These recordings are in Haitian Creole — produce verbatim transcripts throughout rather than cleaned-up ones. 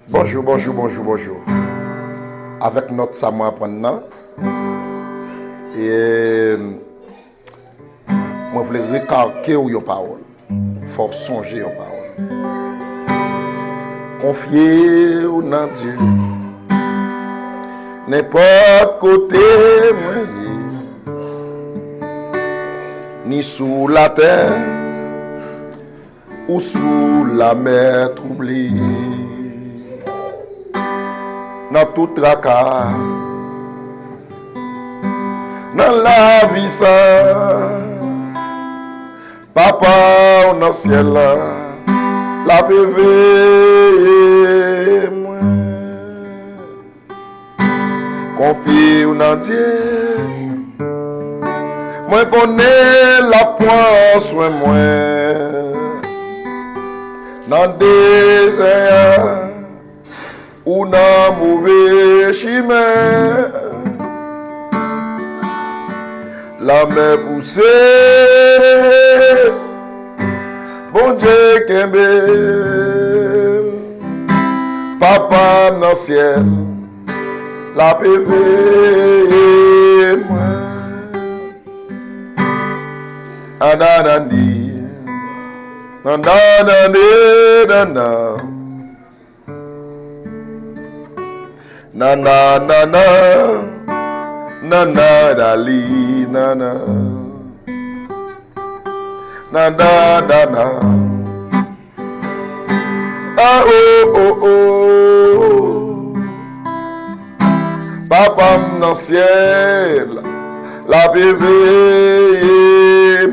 Bonjou, bonjou, bonjou, bonjou. Avèk nòt sa mwen aprann nan, e mwen vle rekalke w yon pawòl. Fè w sonje yon pawòl. Konfye w nan Dye. Nenpòt kote mwen ye, ni sou latè, ou sou lamè twouble. Nan tout traka, nan lavi sa, Papa w nan syèl la, l ap veye mwen. Konfye w nan Dye. Mwen konnen l ap pran swen mwen nan dezè a ou nan move chimen. Lanmè pouse, Bondye kenbe m. Papa m nan syèl, l ap veye mwen. Ananani, nananani, nanan. Nana, nana, nana, dali, nana. Nana, nana. Ah, oh, oh, oh. Papa m nan syèl, l ap veye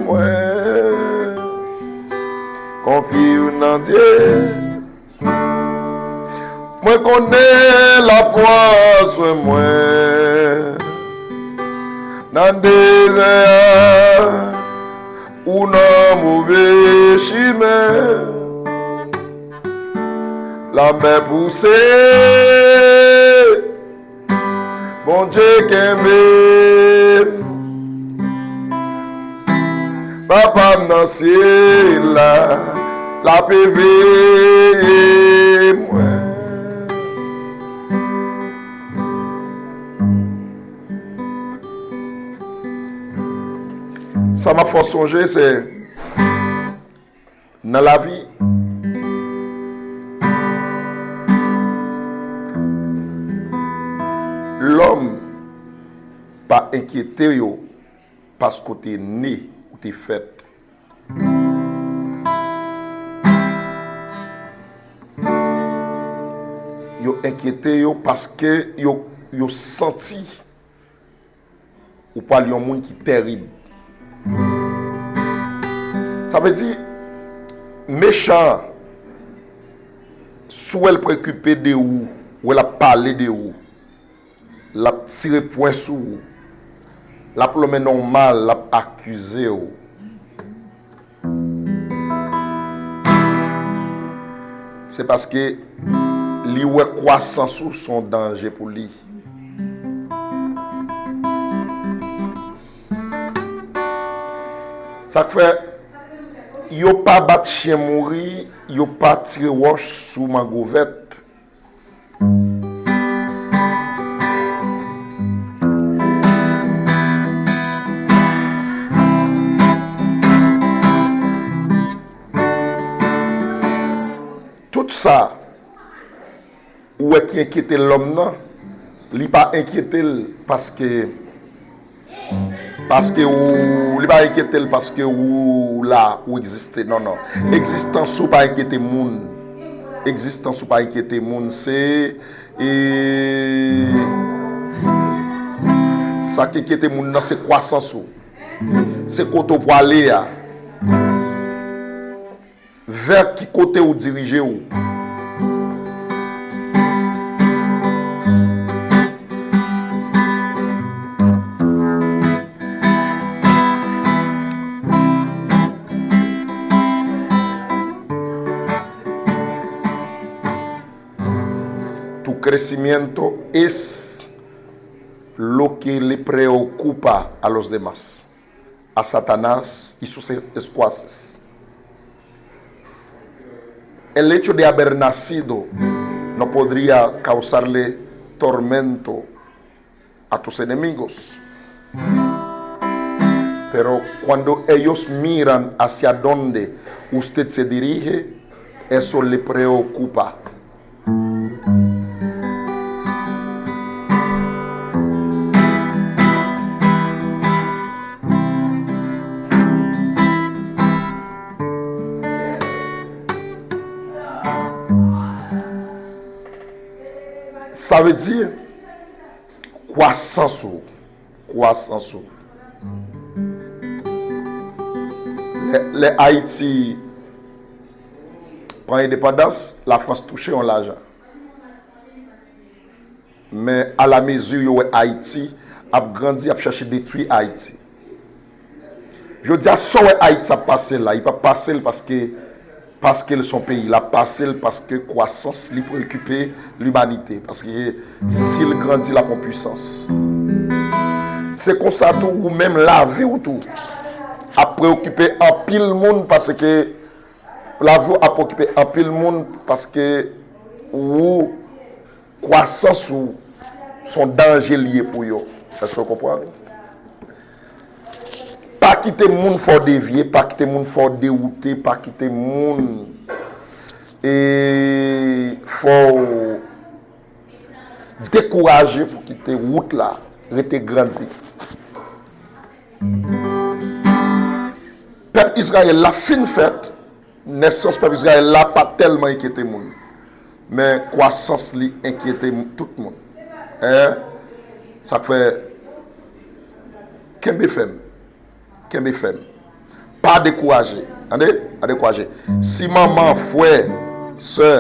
mwen. Konfye w nan Dye. Mwen konnen l ap pran swen mwen nan dezè a ou nan move chimen. Lanmè pouse, Bondye kenbe m. Papa m nan syèl la, l ap veye mwen. Sa m ap fè w sonje, se nan lavi, lòm pa enkyete yo paske w te ne, ou te fèt. Yo enkyete yo paske yo, yo santi ou pral yon moun ki tèrib. Sa vle di, mechan an, si w wè l preokipe de ou, wè l ap pale de ou, l ap tire pwen sou ou, l ap lonmen non w mal, l ap akize w. Se paske li wè kwasans ou se yon danje pou li. Sa k fè yo pa bat chen mouri, yo pa tire wòch sou mango vèt. Tout sa ou wè ki enkyete lòm nan, li pa enkyete l paske, paske ou, li pa enkyete l paske ou la, ou egziste. Non, non. Egzistans ou pa enkyete moun. Egzistans ou pa enkyete moun. Se, e, sa k enkyete moun nan, se kwasans ou. Se kote w prale a. Vè ki kote ou dirije w. Tu crecimiento es lo que le preocupa a los demás. A Satanás y sus escuaces. El hecho de haber nacido No podría causarle tormento a tus enemigos. Pero cuando ellos miran hacia donde usted se dirige, eso le preocupa. Sa vle di, kwasans ou, kwasans ou. Lè, lè Ayiti pran endepandans, Lafrans touche yon lajan. Men alamezi yo wè Ayiti ap grandi, ap chache detwi Ayiti. Jodi a, sa w wè Ayiti ap pase la, li p ap pase l paske, paske l se yon peyi, l ap pase l paske kwasans li preokipe limanite. Paske si l grandi, l ap yon pwisans. Se konsa tou, ou menm, lavi w tou ap preokipe anpil moun, paske lavi w ap preokipe anpil moun, paske ou kwasans ou se yon danje li ye pou yo. Èske w konprann? Pa kite moun fè w devye, pa kite moun fè w dewoute, pa kite moun, e, fè w dekouraje pou kite wout la rete grandi. Pèp Izrayèl la fin fèt, nesans pèp Izrayèl la pa tèlman enkyete moun. Men kwasans li enkyete m-, tout moun. Hein? Sa k fè, kenbe fèm. Kenbe fèm. Pa dekouraje. Tande? Pa dekouraje. Si manman, frè, sè,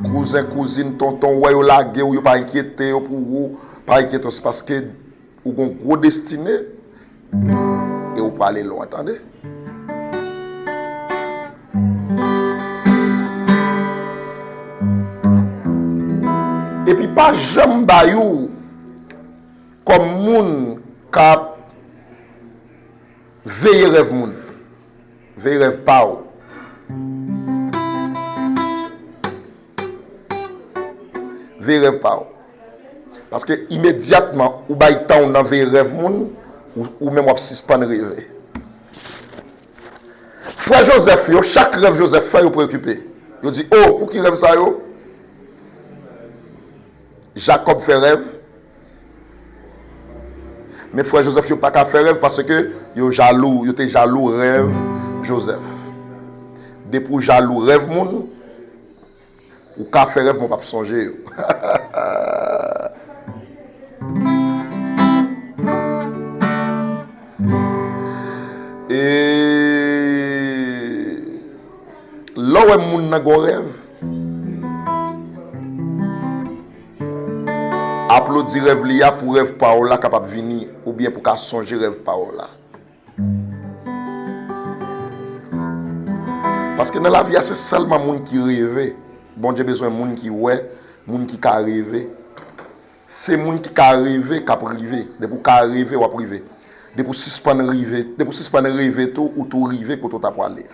kouzen, kouzin, tonton, wè yo lage w, yo pa enkyete yo pou ou, pa enkyete w, se paske ou gon gwo destine e ou prale lwen, tande? Epi pa janm bay ou kòm moun k ap veye rèv moun. Veye rèv pa w. Veye rèv pa w. Paske imedyatman ou bay tan w nan veye rèv moun, ou, ou menm w ap sispann reve. Frè Jozèf yo, chak rèv Jozèf fè, yo preokipe. Yo di, "O, pou ki rèv sa yo?" Jakòb fè rèv. Men frè Jozèf yo pa ka fè rèv paske yo jalou, yo te jalou rèv Jozèf. Depi w jalou rèv moun, ou ka fè rèv, men w p ap sonje yo. E lè w wè moun nan gon rèv, aplodi rèv li a pou rèv pa w la kapab vini, oubyen pou ka sonje rèv pa w la. Paske nan lavi a, se sèlman moun ki reve. Bondye bezwen moun ki wè, moun ki ka reve. Se moun ki ka reve k ap rive. Depi w ka reve, w ap rive. Depi w sispann rive, depi w sispann reve tou, ou tou rive kote w ta prale.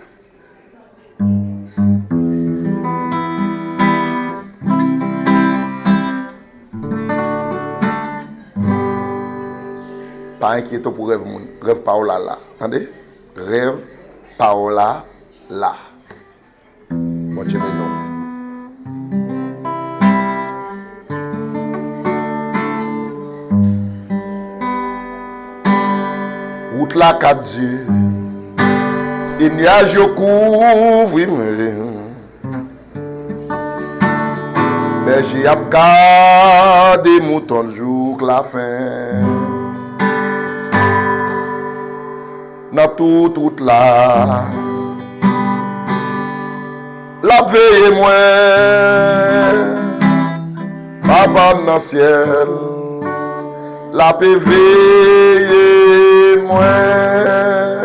Pa enkyete w pou rèv moun. Rèv pa w la la. Tande? Rèv pa w la la. Bondye beni w. Wout la ka di, e nyaj yo kouvri mwen. Bèje ap gade mouton l jouk lafen. Nan tout wout la, l ap veye mwen. Papa m nan syèl, l ap veye mwen.